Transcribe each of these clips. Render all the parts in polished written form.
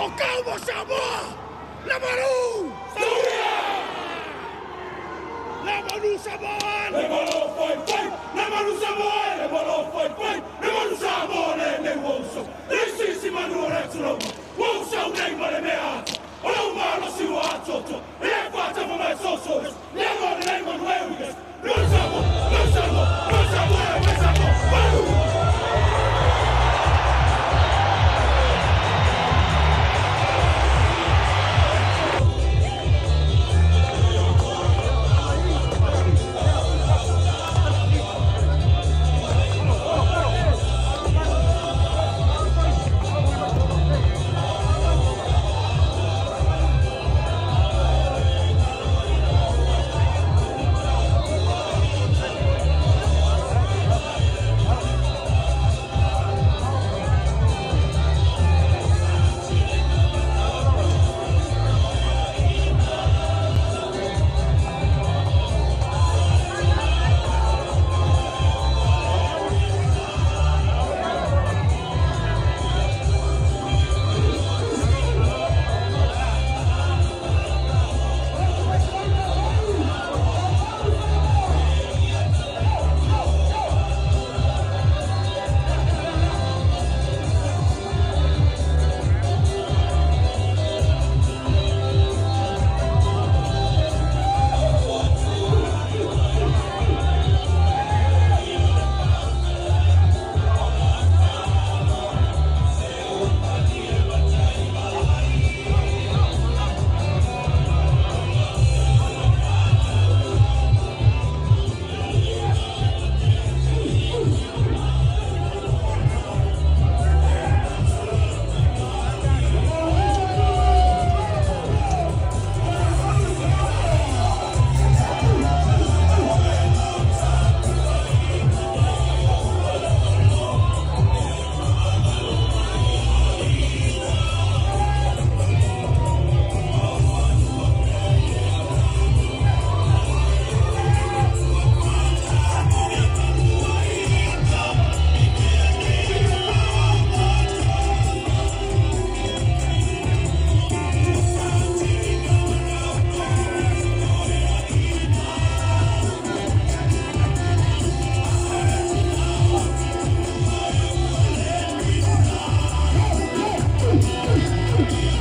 O kau mo Samoa! Le manu! Le manu Samoa! Le manu fai fai, le manu Samoa, le manu fai fai, le manu Samoa le le uso. Le sisi manu o le tulonga, uso nei ma le mea atu. O lau malo si ua atoto, e le fata mo mai soso, le mo le manu e uigas. Le Samoa, le Samoa, le Samoa, le Samoa, manu!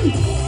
Woo!